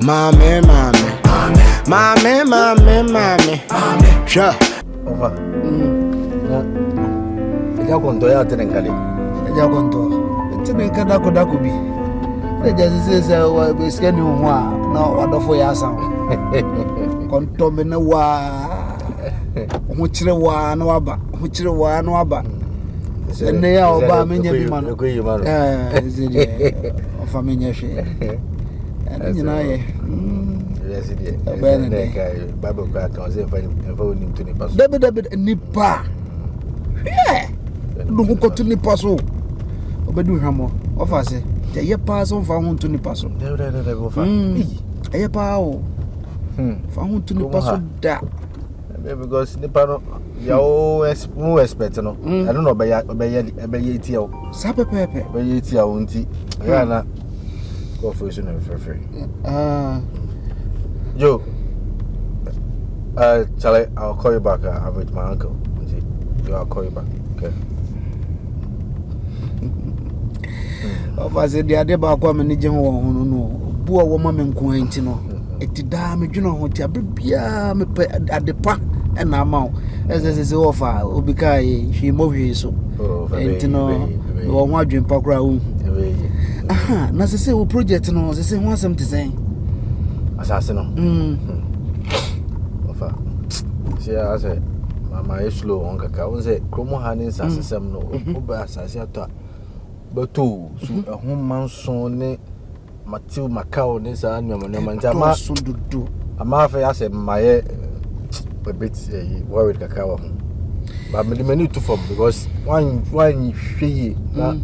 Maame, maame, maame, maame, maame, hwɛ. Ɔfa. Na ɛgya kɔntɔ yɛ ate ne nka de. Ɛgya kɔntɔ. Ɛte ne nka dako dako bi. Na ɛgya sisi sɛ wɔ sika ni ho a na wadɔfo yɛ asa ho. Kɔntɔ me ne waa. Ho kyerɛ waa na waba. Ho kyerɛ waa na waba. Ɛnɛ yɛ a ɔba a menya bi ma no. Ɛɛ ɛsɛ deɛ ɔfa menyɛ hwee. Ɛne nyinaa yɛ. Ɛbɛyɛ ne dɛ. Bible kura kan ɔsɛ nfa nfa onim to nipa so. Dabi dabi nipa. Hwɛ. No ho kɔto nipa so. Ɔbɛdi hwamɔ. Ɔfa ase. Ɛyɛ paa sɛ ɔmfa ho nto nipa so. Dabi dabi dabi ɔfa. Ɛyɛ paa o. Fa ho nto nipa so da. Because nipa no deɛ wo wo expect no ɛno na ɔbɛyɛ ɔbɛyɛ ɛbɛyɛ tia wo. Saa pɛpɛɛpɛ. Ɔbɛyɛ tia wo nti ɛyɛ ana kɔfo so na mfrɛfrɛ. Yo, Charlie, I'll call you back. I'm with my uncle. Nti, yo, I'll call you back. Okay. Ɔfa sɛ deɛ adeɛ baako a m'ani gye ho wɔ ho no no bu a wɔma me nko ara nti no ɛti daa medwene ho nti abere biara mepɛ ade pa ɛna ama wo ɛsɛ sɛ sɛ wɔfa obi kaa yɛ hwee mmɔ hwee so nti no wɔ ho adwene pa koraa wonhu aha na sɛ sɛ wo project no sɛ sɛ ho asɛm te sɛn asase no ɔfa sɛ asɛ mama yɛ slow wɔn kakra wɔn sɛ kurom ha ne nsasesɛm no wobɛ asase atɔ a bɛtɔ o so ɛho manso ne Matthew Macau ne saa nneɛma nneɛma nti ama so dodo ama afei asɛ mayɛ a bit eh, worried kakra wɔ ho but mede m'ani to fam because wanhwɛ yie na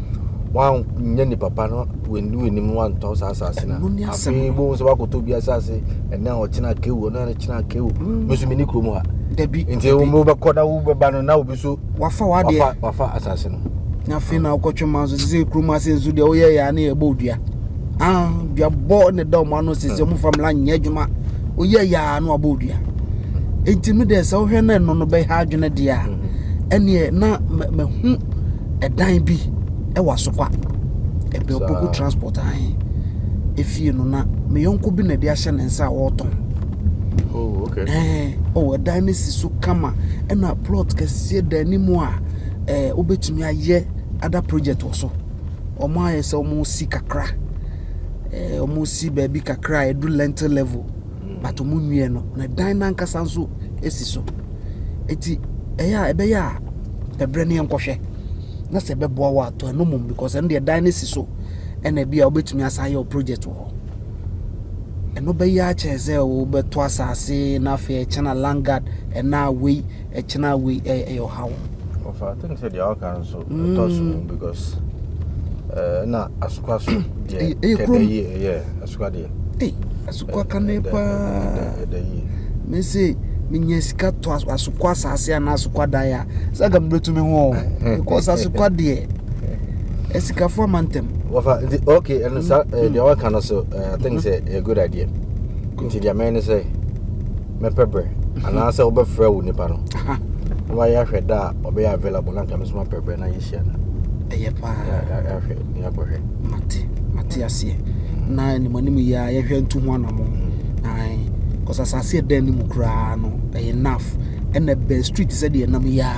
wanyɛ nipa pa no w'ani w'anim wantɔ saa asase no afei bohu sɛ wakɔtɔ bi asase ɛnɛ a ɔkyena kewu ɔno ɔkyena kewu me nso menni kurom ha dabi nti wobɛkɔ na wobɛba no na obi so wafa wadeɛ wafa asase no na afei na wokɔtwe ma nso sɛ kurom ase nso deɛ woyɛ yɛ a ne yɛbɔ odua ah duabɔ ne da ɔmo ano sɛ sɛ ɔmo fa mmla nyɛ adwuma woyɛ yɛ a na wabɔ odua nti me deɛ sɛ wohwɛ na ɛno no bɛha adwene deɛ a ɛneɛ na mahu ɛdan bi ɛwɔ Asokwa ɛbɛ Opoku transport ahe efie no na me yɔnko bi na ɛde ahyɛ ne nsa a ɔretɔn. Oh, okay. Eh, oh, ɛdan no si so kama ɛna plot kɛseɛ da anim a eh, wobɛtumi ayɛ other project wɔ so. Wɔn ayɛ sɛ wɔn si kakra. Eh, wɔn si baabi kakra a ɛdu lentil level. But wɔn nwie no, na dan no ankasa nso si so. Eti ɛyɛ a ɛbɛyɛ a pɛbrɛ ne yɛnkɔhwɛ na sɛ ɛbɛboa wɔ atɔ ɛno mmom because ɛno deɛ dan no si so ɛna bi a wobɛtumi asa ayɛ wo project wɔ hɔ. Ɛno bɛyɛ akyerɛ sɛ wobɛtɔ asase na afei ɛkyena landguard ɛna wei ɛkyena wei ɛyɛ ɔhaw. Ɔfa, I think sɛ deɛ ɔka nso ɛtɔ so mu because na Asokwa so deɛ kɛdɛ yie ɛyɛ Asokwa deɛ. Ei, Asokwa kane paa. Ɛdɛ yie. Me se menya sika tɔ Asokwa asase anaa Asokwa dan a sɛ anka mebɛtu me ho o because Asokwa deɛ asikafo ama ntɛm. Wɔfa nti okay ɛno sa deɛ wɔka no so I think sɛ a good idea. Nti deɛ mɛyɛ ne sɛ mɛpɛ berɛ anaasɛ wobɛfrɛ wo nipa no na wayɛ ahwɛ da a ɔbɛyɛ available na nka me nso mapɛ berɛ na yɛhyia no. Ɛyɛ paa. Ahwɛ ne akɔhwɛ. Mate mate aseɛ na anim anim yi a yɛhwɛ ntu ho anamɔ. Ae kɔsɛ asase ɛda anim koraa no ɛyɛ enough ɛna ɛbɛn street sɛ deɛ ɛnam yi a.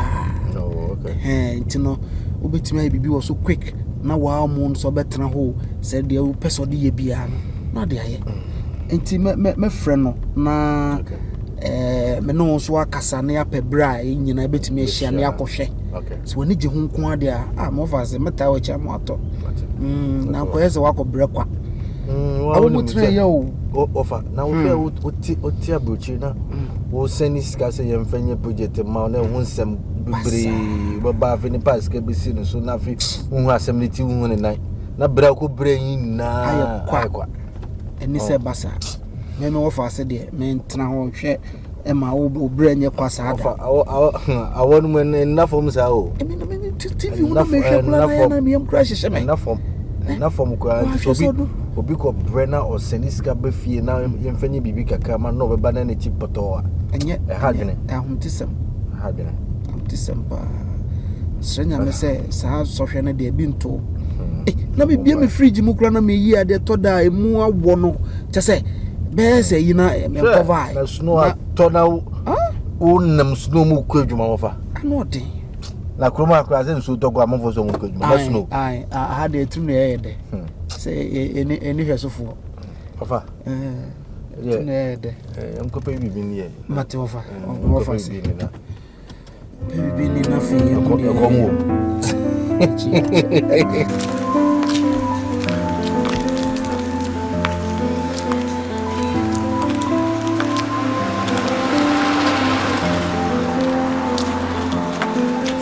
Oh, okay. Ɛhɛn nti no wobɛtumi ayɛ biribi wɔ so quick na waa mu nso ɔbɛtena hɔ sɛ deɛ wopɛ sɛ ɔde yɛ biara no na ɔde ayɛ. Nti mɛfrɛ no na ɛɛ me ne wo nso akasa na yɛapɛ berɛ a yɛn nyinaa bɛtumi ahyia na yɛakɔhwɛ. Sɛ w'ani gye ho nko ara deɛ a, ah mɔfa sɛ mɛtaa w'akyi ama watɔ. Na nkɔyɛ sɛ wakɔ brɛ kwa. Awo mu tena yɛ o. Ɔfa na wohwɛ wote wote aburokyiri na wosɛn sika sɛ yɛmfa nyɛ project ma wo na ɛho nsɛm bebree bɛba afei nipa a sika bɛsi no so na afei wohu asɛm no ti wohu ne nan na berɛ a wokɔ berɛ yi nyinaa ayɛ kwa. Ɛne sɛ ɛba saa. Mɛmɛ wɔfa ase deɛ mentena hɔ nhwɛ ɛma wo berɛ nyɛ kwa saa da. Awɔ no mu ɛnna fam saa o. TV ho na mehwɛ koraa na yɛ na meyam koraa hyehyɛ me. Ɛnna fam. Ɛnna fam koraa nti sɛ obi obi kɔ brɛ na ɔsɛne sika bɛ fie na yɛmfa nyɛ biribi kakra ma na ɔbɛba na n'akyi pɔtɔɔ a. Ɛnyɛ ɛha adwene. Ahometesɛm. Ɛha adwene. Ahometesɛm paa. Srɛ Nyame sɛ saa sɔhwɛ no deɛ bi nto. Eh, na mebie me fridge mu koraa na meyi adeɛ tɔ da a emu awɔ no kyɛ sɛ Bɛyɛ sɛ yi na ɛnkɔva. Na snow atɔ na wonam snow mu kɔ adwuma wɔfa. Ano ɔden. Na kurom akora sɛ nsuo tɔ kɔ amanfoɔ sɛ wɔn kɔ adwuma na snow. Ayi aha deɛ tirim na ɛyɛ dɛ. Hmm. Sɛ ɛni ɛni hwɛ sofoɔ. Ɔfa. Tirim na ɛyɛ dɛ. Nkɔpɛ biribi ni yɛ. Mate wɔfa. Wɔfa se. Biribi ni na afei yɛn ho deɛ. Ɛkɔm wɔ.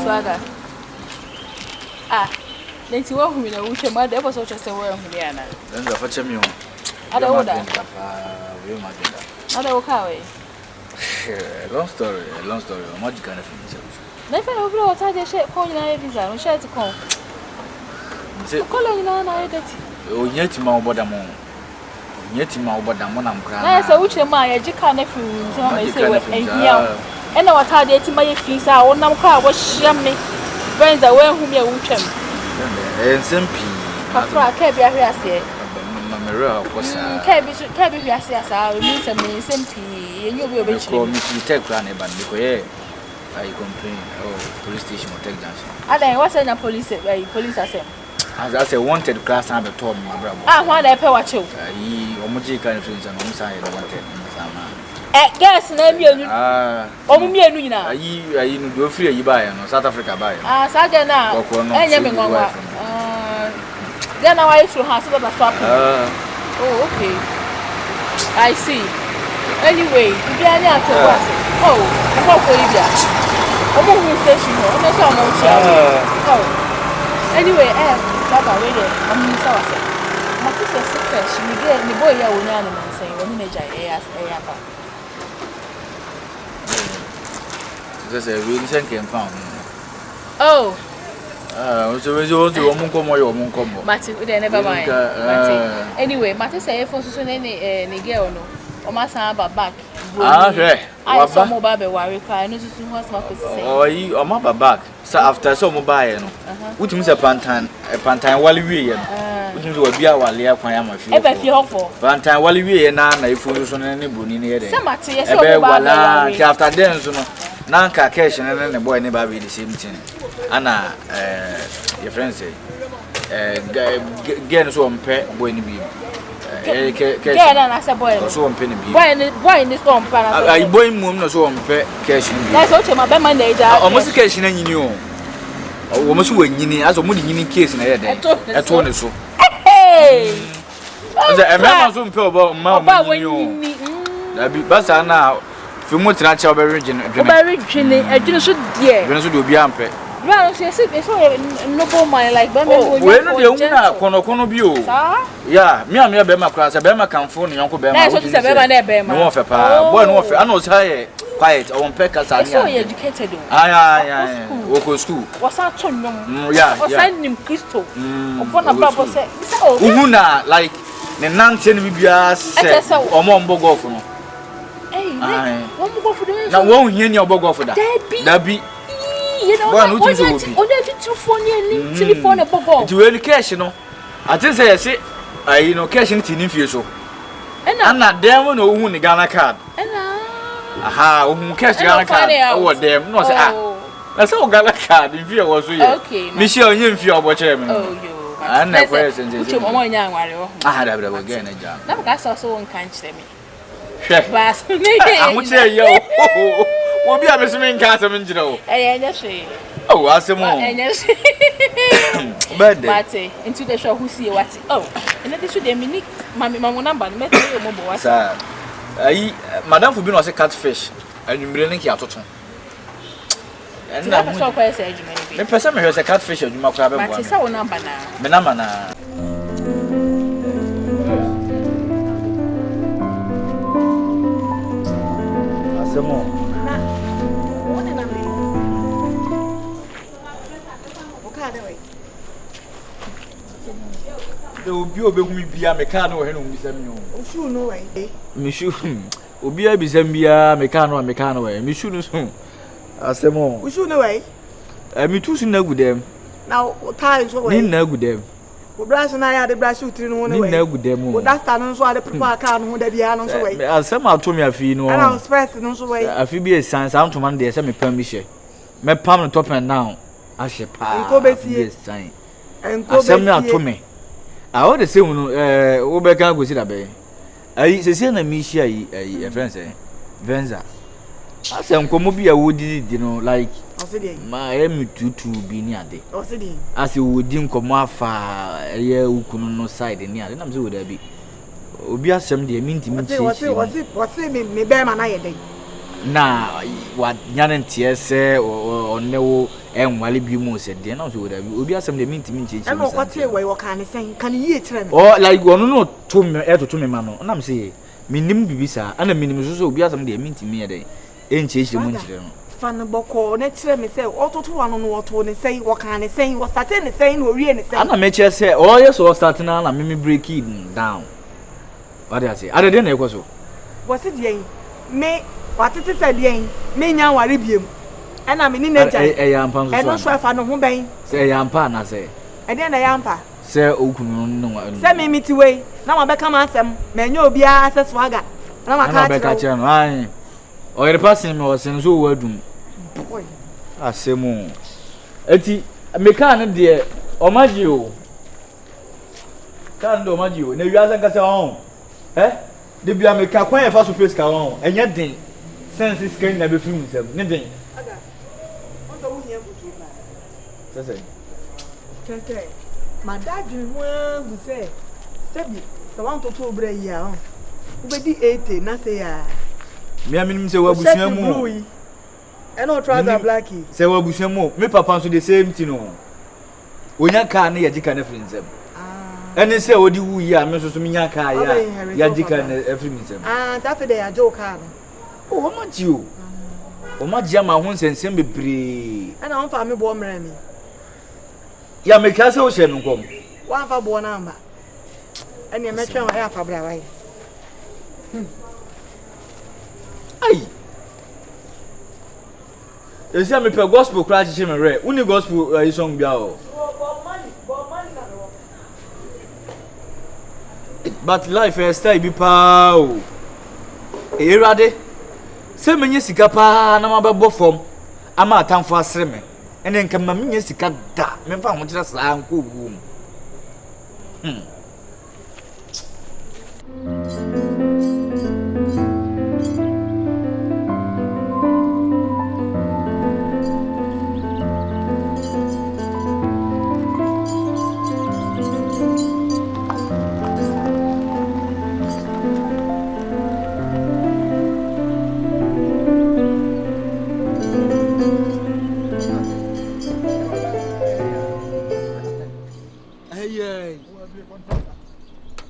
Swagger. Ah, na nti woahu me na wotwa mu ada ɛbɔ sɛ wokyɛ sɛ woahu me ana? Ɛnna fa kyɛ me o. Ada wo da. Ada wo kaa wei. Long story, long story. Ɔmo agye Ghana fi mi nsam. Na ife na obira wɔtaa deɛ hyɛ kɔn nyinaa yɛ visa no shirt kɔn. Nse. Kɔlɔ nyinaa na ayɛ dirty. Ohia ti ma wɔbɔ dam o. Ohia ti ma wɔbɔ dam mo nam koraa. Na yɛ sɛ wokyerɛ mu a yɛgye kaa no afiri wo nsam ama ɛsɛ wɔ ahia wo. Ɛna wɔtaa deɛ ti ma yɛ fi saa wonam koraa a wɔhyia me Benz a wɔanhu me a wotwam. Ɛyɛ nsɛm pii. Kafra kaa bi ahwe aseɛ. Ma me werɛ akɔ saa. Kaa bi so kaa bi hwe aseɛ saa emu nsɛm nsɛm pii yɛnyɛ obi a ɔbɛkyerɛ mu. Mekɔ mefiri tech koraa na ɛba no mekɔyɛɛ ayi complain ɛwɔ police station wɔ tech junction. Adan wɔsɛ nya police ayi police asɛm. Asɛ asɛ wanted koraa san bɛtɔɔ me mabrabɔ. Ah hwan na ɛpɛ wakyew. Ayi wɔn gyee kaa no firi nsa no wɔn san yɛ no wanted no san maa. Ɛ girls na mmienu. Ah. Wɔn mmienu nyinaa. Ayi ayi no deɛ ofiri ayi baayɛ no South Africa baayɛ no. Ah saa girl na Kɔkɔɔ no ɛnyɛ me nwanwa. Ah girl na wayɛ soro ha sɛ bɛba so apɛ. Ah. Oh okay. I see. Anyway, biribiara ne ato bo ase. Oh, nkurɔfoɔ yi bia. Wɔn hu station hɔ, wɔn nso wɔn nkyia wo. Oh. Anyway, eh, baba wei deɛ, wɔn nsa wɔ ase. Mate sɛ Sikesh, ne girl, ne boy yi a wɔnyaa no nansa yi, wɔne n'agya ɛyɛ ɛyɛ aba. Sɛ sɛ wei sɛ nkɛmfa ho. Oh. Ah, nso nso nso wɔn nkɔmɔ yɛ wɔn nkɔmɔ. Mate, wo deɛ never mind. Mate. Anyway, mate sɛ efo nso so ne ne eh, ne girl no, wɔn asan aba back. Ah, hwɛ. Ayɛ sɛ wɔn ba abɛware koraa, ɛno nso so ho asɛm akɔsi sɛ. Ɔyi, wɔn aba back. Sɛ after sɛ wɔn baayɛ no, wotumi sɛ pantan pantan wale wie yɛ no, wotumi sɛ wabi awale akwan ama fie hɔfoɔ. Ɛbɛ fie hɔfoɔ. Pantan wale wie yɛ na na efu nso so ne ne broni no yɛ dɛ. Sɛ mate yɛ sɛ wɔn ba abɛware. Nti after then nso no, na nka cash no ne ne boy ne ba abɛyɛ the same thing. Ana ɛɛ yɛfrɛ no sɛ ɛɛ girl no so ɔmpɛ boy no bi. Girl no anaasɛ boy no? Ɔso ɔmpɛ no bi. Boy no boy no so ɔmpɛ anaasɛ. Ayi boy mu no so ɔmpɛ cash no bi. Na sɛ wokyɛ ma bɛma na agya. Ɔmo se cash no anyini o. Wɔn so wɔnyini asɛ ɔmo de nyini case na ɛyɛ dɛn ɛto ne so. Sɛ mmarima nso mpɛ ɔba mma ɔmo nyini o. Dabi basa na fi mu tena kyɛ ɔbɛwe dwene. Ɔbɛwe dwene ɛdwene so deɛ. Dwene so deɛ obiara mpɛ. Bra no so yɛsɛ yɛsɛ ɔyɛ noble man like bɛrima mu onye. Wei no deɛ ohun na kɔnɔkɔnɔ bi o. Saa. Yeah, me a meyɛ bɛrima koraa sɛ bɛrima kamfo ne yɔnko bɛrima. Na ɛsɛ sɛ bɛrima na ɛbɛrima. Ne ho ɔfɛ paa. Boy no ɔfɛ. Ana ɔsan yɛ quiet. Ɔwɔ mpɛ kasa ne. Ɛsɛ ɔyɛ educated o. Ayi ayi ayi. Wɔkɔ school. Wɔsan to nnwom. Mm, yeah, yeah. Ɔsan nim Kristo. Ɔbɔ na brabɔ sɛ. Sɛ o. Wohu na like ne nanteɛ ne biribiara sɛ ɔmo ɔmo bɔ golf no. Ɛyi, wɔn bɔ golf de. Na wɔn hia ni ɔbɔ golf da. Dabi. Dabi. Boy no wotumi sɛ wɔ bi. Ɔnyɛ atitirifoɔ ne ani tirifoɔ na ɛbɔ golf. Nti wei no cash no. Ate sɛ yɛse ayi no cash no te ne fie so. Ɛna dɛm mu na ohun ne Ghana card. Aha, ohun cash Ghana card ɛwɔ dɛm na ɔsɛ ah. Na sɛ o Ghana card mfie ɛwɔ so yɛ. Mehyia ɔnyɛ mfie a ɔbɔ kyerɛ me no. Ɛna ɛkɔyɛ sɛ nsɛsɛ. Wotwam ɔmo anya anware wɔ ho. Aha dabi dabi gɛn na gya. Na meka sɛ ɔsɛ wo nka nkyerɛ me. Hwɛ. Ahokyerɛ yɛ o. Obi a mese menka asɛm nkyerɛ wo. Ɛyɛ ɛnyɛ hwee. Oh, asɛm o. Ɛnyɛ hwee. Bɛɛ dɛ. Mate, nti wode hwɛ ho sie wate. Oh, ɛnɛ de so deɛ menni ma me ma mo namba no mɛtɛ yɛ mɔbɔ wate. Saa. Ayi, madamfo bi na ɔse catfish anwummere ne nke atoto. Nti na pɛ sɛ ɔkɔyɛ sɛ adwuma no bi. Mepɛ sɛ mehwɛ sɛ catfish adwuma koraa bɛboa me. Mate sɛ wo namba naa. Me namba naa. Asɛm o. Na wo ne nam ne. Wo kaa ne wɛ. De obi a obehu mi bia me kaa no wɔ he na ombisa mi o. Wo shoe no wɛ. Me shoe obi a bisa mi bia me kaa no a me kaa no wɛ me shoe no so. Asɛm o. Wo shoe no wɛ. Eh, me tu so na gu dɛm. Na wo tie nso wɛ. Ne nyinaa gu dɛm. Wo brush no ayɛ ade brush wo tiri no ho no wei. Ne nyinaa gu dan mu. Wo duster no nso ade pepa kaa no ho da biara no nso wei. Asɛm ato me afi no. Ɛna wo specs no nso wei. Afi bi esan saa ntoma no deɛ sɛ mepam bi hyɛ. Mɛpam no top and down ahyɛ paa. Nko besie. Bi esan. Nko besie. Asɛm no ato me. Ah, wo de sɛ hunu ɛɛ wobɛka akosi da bɛn. Ayi sɛsi na mehyia yi ayi ɛfrɛ sɛ Venza. Asɛ nkɔmmɔ bi a wodididi no like ma ɛyɛ me tuutuu bi ne ade. Asɛ wodi nkɔmmɔ afa ɛyɛ wo kunu no side ne ade nam sɛ wɔ daabi. Obi asɛm deɛ mentumi nkyerɛkyerɛ mu. Wɔse me bɛrima no ayɛ dɛn? Na wanya ne nteɛ sɛ ɔne wo ɛnwale bi mu sɛ deɛ nam sɛ wɔ daabi. Obi asɛm deɛ mentumi nkyerɛkyerɛ mu. Ɛna ɔkɔtee wɔ ɔkaa ne sɛn ka ne yie kyerɛ me. Ɔ like ɔno no to me ɛtoto me ma no nam sɛ Mennim biribi saa, ɛna menim nso sɛ obi asɛm deɛ mentumi nyɛ dɛn nkyerɛkyerɛ mu nkyerɛ no. Fa no bɔkɔɔ na kyerɛ me sɛ ɔtoto ano no ɔtoo ne sɛn, ɔkaa ne sɛn, ɔstartee ne sɛn na ɔwiee ne sɛn. Ɛna mekyerɛ sɛ ɔyɛ sɛ ɔstarte no ara na me me breaki no down. Wate aseɛ? Adɛ deɛn na ɛkɔ so? Wɔse deɛn? Me, watete sɛ deɛn? Mennya nware biom. Ɛna me ne no agyae. Ɛyɛ ampa nso so anaa? Ɛno nso ɛfa ne ho bɛn? Sɛ ɛyɛ ampa anaasɛ? Ɛdeɛn na ɛyɛ ampa? Sɛ wo kunu no ne wo. Sɛ me mete wei na wabɛka m'asɛm, manyɛ obiara sɛ swagger na maka akyerɛ wo. Ɛna ɔbɛka kyerɛ no, ae. Ɔyere pa sen me, ɔsen so owó adum. Asɛm o. Eti me kaa no deɛ ɔma gye o. Kaa no deɛ ɔma gye o. Na wiase nkasa ɔn. Ɛ de bia meka kwan yɛfa so pɛ sika ɔn. Ɛnyɛ den sɛn sɛ sika nyinaa bɛfiri wo nsam. Ne den. Ada, wɔn sɛ wohia mfutuo paa. Sɛ sɛ. Kyerɛ sɛ, mada adwene ho ara hu sɛ sɛbi sɛ woantoto wo berɛ yie a ɔn, wobɛdi 80 na sei a. Me a menim sɛ wɔ abusua mu o. Blue yi, ɛna wo trouser black yi. Sɛ wɔ abusua mu o, me papa nso the same thing o. Onya kaa ne yɛgye kaa no afiri nsam. Ɛne sɛ ɔde wu yi a me nso so menya kaa yi a yɛagye kaa no afiri me nsam. Ah, nti afei deɛ yɛagye wo kaa no. Oh, wɔn agye o. Wɔn agye ama ho nsɛnsɛm bebree. Ɛna wɔn fa me boɔ mmerɛ mi. Ya meka sɛ wohyɛ me nkɔm. Wɔamfa boɔ no amba. Ɛnneɛ mɛtwɛn ɛyɛ afa bra wayɛ. Ai. Esi a mepɛ gospel koraa kyekye me werɛ. Wonni gospel ayi song bia o. But life ɛyɛ style bi paa o. Ewurade, sɛ menye sika paa na mabɛbɔ fam ama atamfo asere me. Ɛne nka ma menye sika da. Memfa ahokyerɛ saa nkɔ owuo mu. Hmm.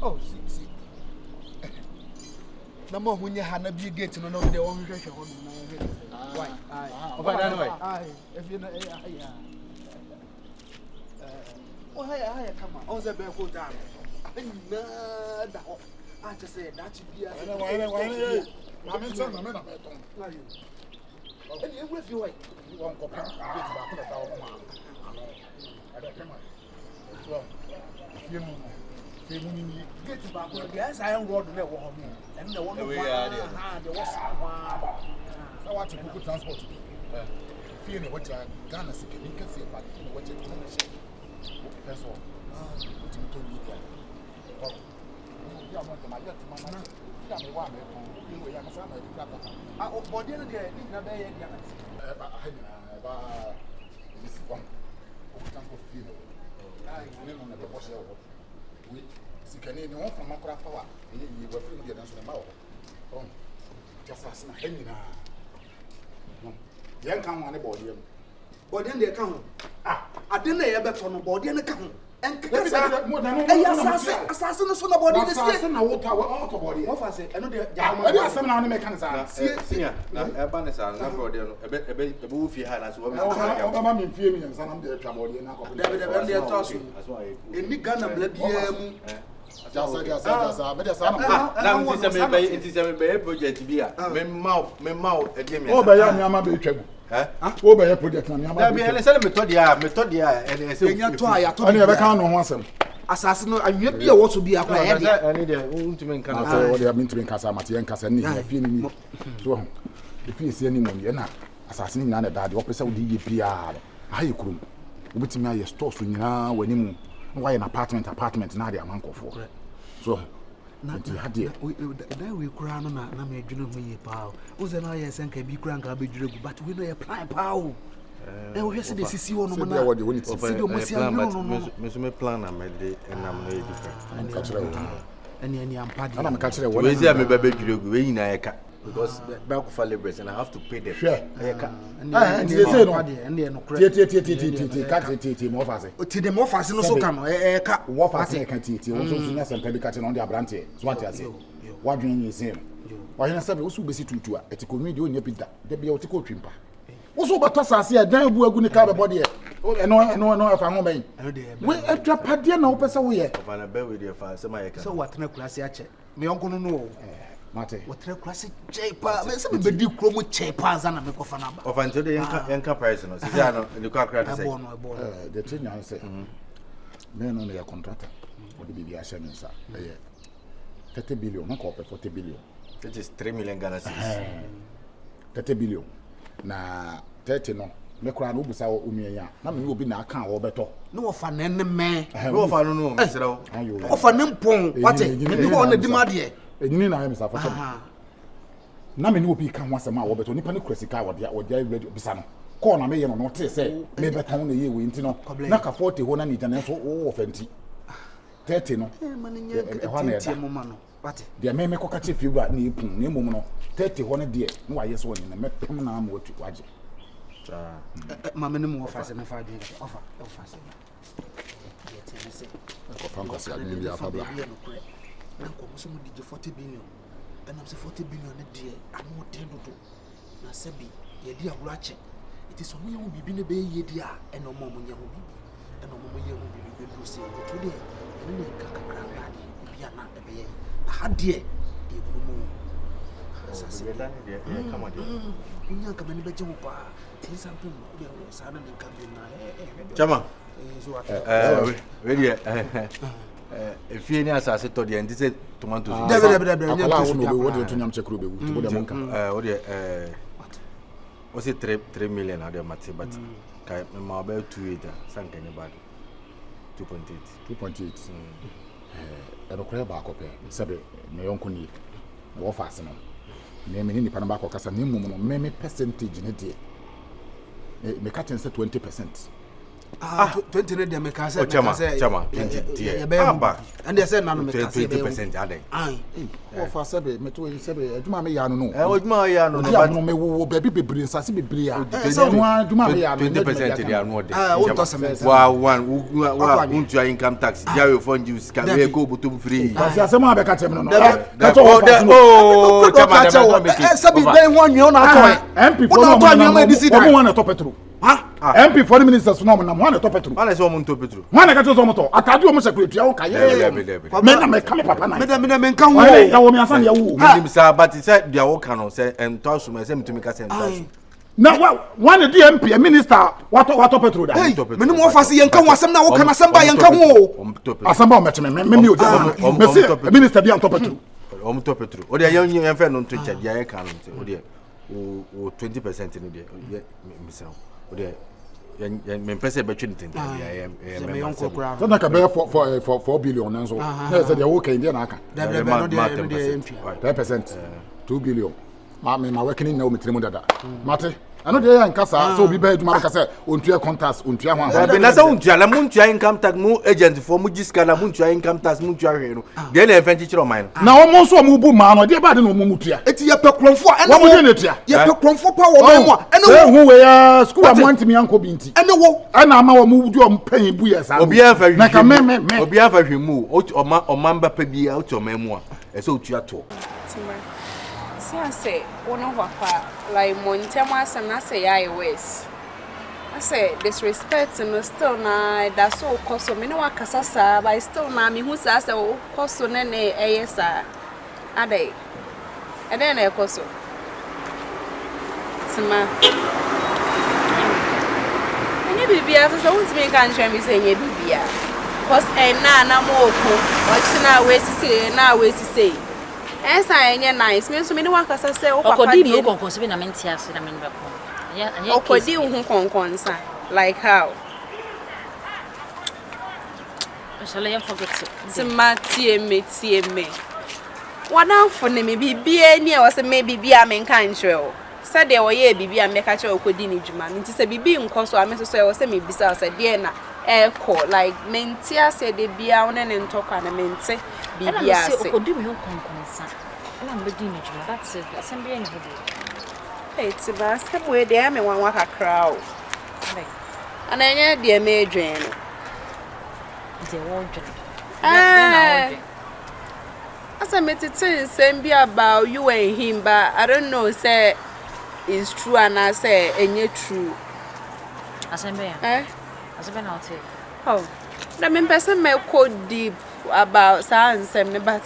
Oh, si si. Na mo ho nyɛ ha na bie gate no na ɔde ɔhwehwɛhwɛ hɔ nom na ɔhwɛ. Why? Ɔfa dan why? Ai, efie no ɛyɛ ha yɛ. Ɔ ha yɛ ha yɛ kama. Ɔn sɛ bɛɛ ko taa no. Aha nyinaa da hɔ. A kyɛ sɛ daakye biara. Ɛnɛ wɔn ɛnɛ wɔn ɛnɛ maame nkyɛn na mɛ na mɛ tɔn. Ɛnna ewura fie hɔ yi. Wɔn kɔpem gate baako na ɛda hɔ ma ano ɛbɛpem a. Gate baako no deɛ ɛsɛ ayɛ rɔd na ɛwɔ hɔ no ɛno na ɛwɔ no hɔ ara deɛ ɛwɔ soro hɔ ara ba. Sɛ wate koko transport bi fie na wɔkyɛ Ghana sikani kɛseɛ ba fie na wɔkyɛ tena na hyɛ wopɛ sɛ wotumi tɔ wie deɛ obi a mɔntɛm ayɛ toma no akyɛ obi a mewɔ a mɛtɔn obi wɔ yɛ amasa na ɛde kura tata. Bɔdeɛ no deɛ ne nyina bɛyɛ deɛ ɛba aha nyinaa ɛba ɛbɛsi wɔn koko transport fie na ne no na ɛbɛbɔ hyɛ wɔ hɔ wei sikani ne ho fama koraa fa wa ɛyɛ yie wafiri mu deɛ nanso ne mma wɔ hɔ ɔn nti asase na ha nyinaa no deɛ nka ho ne bɔɔdeɛ no bɔɔdeɛ no deɛ ka ho ah ade no a yɛbɛtɔ no bɔɔdeɛ no ka ho ɛnkeka saa ɛyɛ asase asase no so na bɔɔdeɛ no sie asase na wotɔ wɔtɔ bɔɔdeɛ wɔfa sɛ ɛno deɛ gya hɔ ɛde asɛm na ɔne mɛka ne saa sie sie na ɛba ne saa na bɔɔdeɛ no ɛbɛ ɛbɛ ɛbɛ wo fie ha na so wɔbɛ ɔbɛma me mfie mmiɛnsa na mede atwa bɔɔdeɛ no akɔpɛ dabi dabi ɛno deɛ ɛtɔ so ɛni Ghana mmara biara mu jasa jasa jasa mede saa na na nti sɛ mebɛyɛ nti sɛ mebɛyɛ project bi a mema wo mema wo ɛdeɛ mmiɛnsa wobɛyɛ nneɛma bɛtwa gu wobɛyɛ project na nneɛma dabi ɛne sɛ metɔ deɛ a metɔ deɛ a ɛne ɛsɛ ɛnya tɔ a yɛatɔ ɛne yɛbɛka no ho asɛm. Asase no anwea bi a ɛwɔ so bi akora ɛyɛ dea. Ɛne deɛ wontumi nka no. Sɛ wɔde mentumi nka saa mate yɛnka sɛ ne hia fie no ni. So ho. Efie si anim ni ɛna asase no nyinaa na ɛda deɛ wɔpɛ sɛ wode yɛ biara no. Aha yɛ kurom. Wobɛtumi ayɛ stores nyinaa wɔ anim na woayɛ no apartment apartment na ade ama nkurɔfoɔ. So ho. Nti ha deɛ. Dan wei koraa no na na medwene ho yie paa o. Wo sɛ na ayɛ sɛ nka bi koraa nka abɛdwiri agu but wei no yɛ plan paa o. Ɛ wohwɛ sɛ deɛ sisi hɔ nom na sɛ deɛ ɔmo asi anwene no no. Me nso me plan na mede nam no yɛ different. Meka kyerɛ wo. Ɛne ɛne ampa deɛ. Ɛna meka kyerɛ wo. Wei sɛ meba bɛdwiri agu wei nyinaa yɛ ka. Because back for laborers and I have to pay them. Hwɛ. Ɛyɛ ka. Ɛɛ nti sɛ no. Tie tie tie tie tie tie ka tie tie tie ma ɔfa ase. Ti de ma ɔfa ase no so ka no ɛɛ ka. Wɔfa ase ka tie tie wɔn nso nso nya sɛmpa bi ka kyerɛ na ɔde aberanteɛ so ate aseɛ. Wadwene nyɛ sin no. Ɔhene sɛbe woso bɛsi tuutu a ɛte kɔnwi deɛ ɔnyɛ bi da da bia ɔte kɔ ɔtwi mpa. Woso wobɛtɔ saase a ɛdan abu agu ne kaa bɛbɔ deɛ ɛno ɛno ɛno ɛfa ho bɛn. We adwapadeɛ na wopɛ sɛ woyɛ. Ɔfa na bɛwe deɛ fa asɛm ayɛ ka. Sɛ watena kurase akyɛ. Me yɔnko no no o. Mate. Wɔtena kurase kyɛe paa. Me sɛ mebɛdi kuro mu kyɛe paa ansa na mekɔfa no aba. Ɔfa nti wode yɛnka yɛnka price no. Sisi ano ne kɔ akra te sɛ. Ɛbɔ no ɛbɔ no. Ɛɛ deɛ kyɛ nyaa sɛ. Me no meyɛ contractor. Wɔde biribi ahyɛ me nsa. Ɛyɛ 30 billion. Na kɔ ɔpɛ 40 billion. Which is 3 million Ghana cedis. 30 billion. Na 30 no me koraa no wobusa onua yi a na me ne obi na aka a wɔbɛtɔ. Ne wɔfa ne ne mɛ. Ne wɔfa no no mesrɛ wo. Wɔfa ne mpɔn wate ne hɔ na di ma adeɛ. Enyini na ayɛ me sa fa kyɛ na me ne obi ka ho asɛm a wɔbɛtɔ nipa ne kura sika a wɔde wɔde ayɛ ready bisa no kɔɔ na meyɛ no na ɔtee sɛ mebɛtɔn na ɛyɛ wei nti no na ka 40 hɔ na ne gya nanso wowɔ fa nti 30 no ɛhɔ na ɛda. Deɛ me mekɔka kyerɛ fiewura na ɛpum na mmom no 30 hɔ no deɛ na wayɛ sɛ ɔne no mɛpem no ama watu wagye. Ma me ne mu wɔfa sɛ mefa adwene kɛkɛ ɔfa ɔfa sɛ deɛ te ne sɛ kɔfa nkwasi adwene bi afa bla na nkɔmɔ sɛ mo de gye 40 billion ɛnam sɛ 40 billion no deɛ ano ɔden dodo na sɛbi yɛde agorɔ akyɛ nti sɛ ɔmo yɛ ho biribi na ɛbɛyɛ yie deɛ a ɛna ɔmo a ɔmo nyɛ ho biribi ɛna ɔmo mo yɛ ho biribi bɛduru sɛ ɛto deɛ ɛne ne nka kakra hwɛ adeɛ ebi a na ɛbɛyɛ na ha deɛ ɛyɛ kuro mu asase wonya nka m'ani bɛgye ho paa nti nsa mpem no wode saa na ne nka bio na ɛhwɛ deɛ kyama wei deɛ efie ne asase tɔ deɛ nti sɛ tomatoes. Ah, dabi dabi dabi ɛnyɛ ntosi dua koraa. Akwadaa a wɔn na ɔbɛwu kuro bɛwu tubo dɛm nka. Ɛɛ o deɛ ɛɛ o se 3 million adeɛ mate but ka mma ɔbɛyɛ 2.8 a sanka nyɛ bad 2.8. 2.8 ɛɛ ɛnokorɛ baako pɛ sɛbe me yɔnko nie na wɔfa ase no me me ne nipa no baakɔ kasa ne mmom no me me percentage ne deɛ meka kyɛn sɛ 20%. Ah, 20 ne deɛ meka sɛ meka sɛ chama 20 deɛ yɛbɛyɛ ho ɛndeɛ sɛ nna no meka sɛ yɛbɛyɛ 20% adɛn wɔfa sɛbe meto yi sɛbe adwuma me yɛ ano no ɛ adwuma yɛ ano no but no me wo baabi bebree nsase bebree a sɛ no adwuma me yɛ ano 20% deɛ ano ɔde ah wo ntɔ cement wa one wo wa wontua income tax diawe fɔ ngye sika wei kɔ obotom free kasi asɛm a bɛka kyerɛ me no no ka kyerɛ wɔ fa oh chama dɛm sɛbi bɛn ho anwea na atɔ ɛ MP fo no ɔmo wɔn na ɛtɔ petrol MP fo ne ministers no ɔmo nam wɔn na ɛtɔ petrol. Wɔn na ɛsɛ wɔn ntɔ petrol. Wɔn na ɛka kyerɛ sɛ ɔmo tɔ ataade ɔmo hyɛ kura tua ɔka yɛ. Mɛ na mɛ ka mi papa na. Mɛ dɛ mɛ dɛ mɛ nka ho. Ɔyɛ yɛ wɔ mi ansa na yɛ wo. Mɛ nim saa but sɛ deɛ wɔka no sɛ ntɔ asom ɛsɛ mtumi ka sɛ ntɔ asom. Na wa wɔn na di MP minister watɔ watɔ petrol da. Mɛ ni mo fa se yɛn ka ho asɛm na wɔka na asɛm ba yɛn ka ho o. Asɛm ba wɔn mɛkyɛ mɛ mɛ mi o di mɛ se minister bi antɔ petrol. Wɔn tɔ petrol o deɛ yɛn yɛn fɛ no nto nkyɛn deɛ yɛ kan no nti o deɛ o o 20% no deɛ yɛ mesrɛ wo deɛ mempɛ sɛ ɛbɛtwe no tenten deɛ ɛyɛ mɛma sɛ sɛ na ka bɛyɛ 4 billion no nso na yɛ sɛ deɛ woka yi deɛ na aka 10% 2 billion ma me ma wɛkene nyina wɔ me tiri mu dada mate ɛno deɛ yɛ nka saa sɛ obi bɛyɛ adwuma bɛka sɛ ɔntua contact ɔntua ho ahoa na sɛ wontua na montua income tax mo agent foɔ mo gye sika na montua income tax montua hwee no deɛ na ɛmfa nkyekyere ɔman no na wɔn nso wɔn bu maa no deɛ baade na wɔn mu tua eti yɛpɛ kurɔmfoɔ a ɛne wo wɔn de na tua yɛpɛ kurɔmfoɔ pa wɔ ɔman mu a ɛne wo ehu wei aa sukuu a mo antumi ankɔ bi nti ɛne wo ɛna ama wɔn di wɔn panyin bu yɛ saa obiara nfa hwehwɛ na ka mɛ mɛ mɛ obiara nfa hwehwɛ mu o ɔman ɔman ba pɛ bi a wote ɔman mu a ɛsɛ otua toɔ. Tima, si asɛ wo ne hɔ pa like mo ntɛm asɛm na asɛ yɛ ayɛ worse. Asɛ disrespect no still na ɛda so kɔ so me ne wakasa saa but still na mehu saa sɛ wokɔ so ne ne ɛyɛ saa adɛn ɛdɛn na ɛkɔ so tema ɛnyɛ biribiara sɛ sɛ wontumi nka nkyerɛ me sɛ ɛnyɛ biribiara. Cause ɛnnɛ a na mooko, ɔkyena a wei sisei, ɛnnɛ a wei sisei. Ɛnsa ɛnyɛ nice. Me nso me ne wo akasa sɛ wo papa Ɔkɔdii me deɛ. ho kɔnkɔnsa bi na mente ase na me ne bɛko. Ɛnyɛ ɛnyɛ case Ɔkɔdii wo bi. ho kɔnkɔnsa like how? Nsɔle yɛn forget it. Tema tie me tie me. W'adamfo ne me biribiara ni a ɛwɔ sɛ me biribiara menka nkyerɛ wo. Sɛdeɛ ɔyɛɛ biribi a mɛka kyerɛ wo kɔdi ne dwuma no nti sɛ biribi nkɔ so a me nso so ɛwɔ sɛ mebisa wo sɛ deɛ na ɛrekɔ like mente aseɛ da biara wo ne ne ntɔkwa no mente Ɛna biribi mese ase. ɔkɔdi me ho kɔnkɔnsa ɛna mebɛdi ne dwuma that's it asɛm biara nni hɔ bio. Hey, Tiba, asɛm wei deɛ ɛyɛ me nwanwa kakra o. Adɛn? Ana ɛnyɛ deɛ meredwen no. Deɛ wɔredwene. Deɛ na Eh, wɔredwen. Asɛ metete nsɛm bi about you and him but I don't know sɛ it's true anaasɛ ɛnyɛ true. Asɛm bɛn a? Eh? Asɛm bɛn na wote? Oh, na mempɛ sɛ mɛkɔ deep about saa nsɛm no but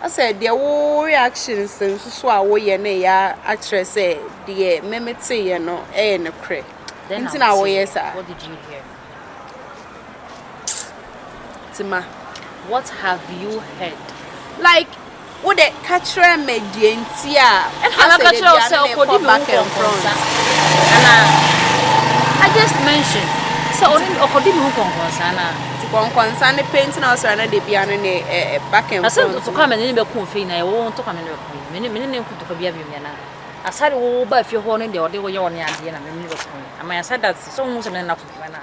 asɛ deɛ wo reactions nso so a woyɛ no yɛ akyerɛ sɛ deɛ me meteeɛ no ɛyɛ nokorɛ. Then Nti na wote. woyɛ saa. What did you hear? Tima. What have you heard? Like, wo de ka kyerɛ me deɛ nti a Ɛna maka kyerɛ wo sɛ ɔkɔdi me ho kɔnkɔnsa. Ana I just mentioned sɛ ɔne ɔkɔdi me ho kɔnkɔnsa ana. Nti kɔnkɔnsa ne pɛ nti na ɔsɔre na de bia no ne eh, back and Na sɛ front. ntɔkwa a mene ne bɛko ofie nyinaa ɛwɔ wo ntɔkwa mene bɛko yi. Mene mene ne nko ntɔkwa bia biom yana. Asare wo ba fie hɔ ne deɛ ɔde wo yɛ ɔne adeɛ na mene bɛko yi. Ama aside that sɛ wo hu sɛ mene na ko biom ana.